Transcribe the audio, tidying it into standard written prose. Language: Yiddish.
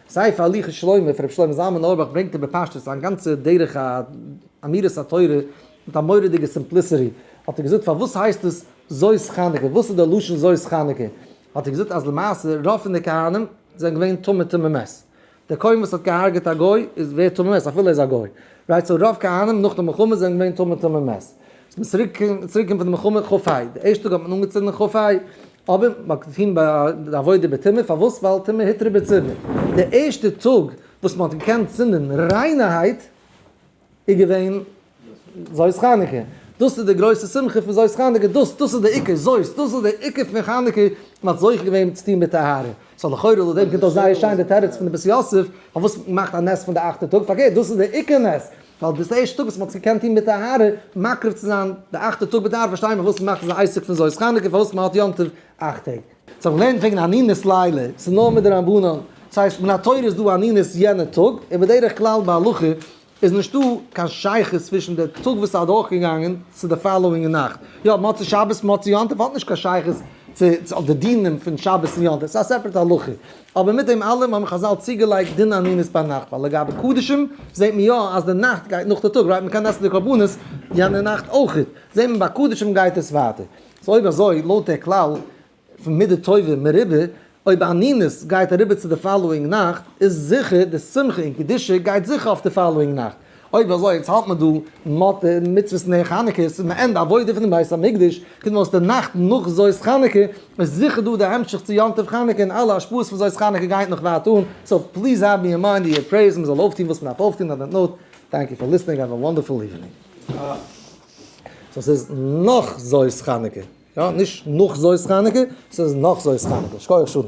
ספר הליכות שלמה פון רבי שלמה זלמן אויערבאך ברענגט ער בפשטות זיין גאנצע דרך אמירת התורה מיט א מורא'דיגע simplicity, האט ער געזאגט פארוואס הייסט עס זאת חנוכה, וואס איז די לשון זאת חנוכה, האט ער געזאגט אז למעשה רוב פון די כהנים זענען געווען טמא טמא מת, דער כהן וואס האט געהארגעט א גוי איז ווערט טמא מת אפילו ער איז א גוי, right? So רוב כהנים נאך די מלחמה זענען געווען טמא טמא מת. איז מען צוריק צוריק פון די מלחמה כ ה, די ערשטע טאג האט מען אנגעצינדן כ ה, אבער מען האט געטון ביי די עבודה בטומאה, פארוואס? ווייל טומאה הותרה בציבור. די ערשטע טאג וואס מען האט געקענט צינדן ריינערהייט איז געווען זאת חנוכה. דאס איז די גרויסע שמחה פון זאת חנוכה, דאס דאס איז די עיקר זאת, דאס איז די עיקר פון חנוכה, מען האט זוכה געווען צו טון מיט טהרה. so לכאורה לויט דעם קומט אויס זייער שיין די תירוץ פון די בית יוסף, פארוואס מען מאכט א נס פון די אכטע טאג, פארקערט דאס איז די עיקר נס, ווייל דאס איז די ערשטע טאג וואס מען האט עס געקענט טון מיט טהרה, מקריב צו זיין די אכטע טאג בטהרה, פארשטיי מיר פארוואס מען מאכט אזא עסק פון זאת חנוכה, פארוואס מען האט יום טוב אכט טעג. so האב געלערנט וועגן אנינות לילה, ס'איז נאר מדרבנן, ס'הייסט מן התורה איז דא אנינות יענע טאג, און בדרך כלל בהלכה איז נישטא קיין שייכות צווישן די טאג וואס איז אדורכגעגאנגען צו די following נאכט. יא, מוצאי שבת מוצאי יום טוב האט נישט קיין שייכות צו די דינים פון שבת און יום טוב, ס'איז א separate הלכה. אבער מיט דעם אלעם האבן חזל צוגעלייגט דין אנינות ביינאכט, ווייל לגבי קדשים זעט מען יא אז די נאכט גייט נאך די טאג, right? מ'קען עסן די קרבנות יענע נאכט אויכעט. זעט מען ביי קדשים גייט עס ווייטער. so אויב אזוי, לויט דער כלל פון מידה טובה מרובה, אויב אנינות גייט אריבער צו די following נאכט, איז זיכער די שמחה און קדושה גייט זיכער אויף די following נאכט. אויב אזוי יעצט האלט מען דא מות מצוות נר חנוכה, ס'איז מעין די עבודה פונעם בית המקדש, קומט אויס די נאכט נאך זאת חנוכה, איז זיכער דא די המשך צו יום טוב חנוכה און אלע השפעות פון זאת חנוכה גייט נאך ווייט אן, so please have me in mind in your prayers מ'זאל אויפטון וואס מ'דארף אויפטון on that note, thank you for listening, have a wonderful evening. so ס'איז נאך זאת חנוכה. יא, נישט נאך זאת חנוכה, ס'איז נאך זאת חנוכה. שכוח שלום.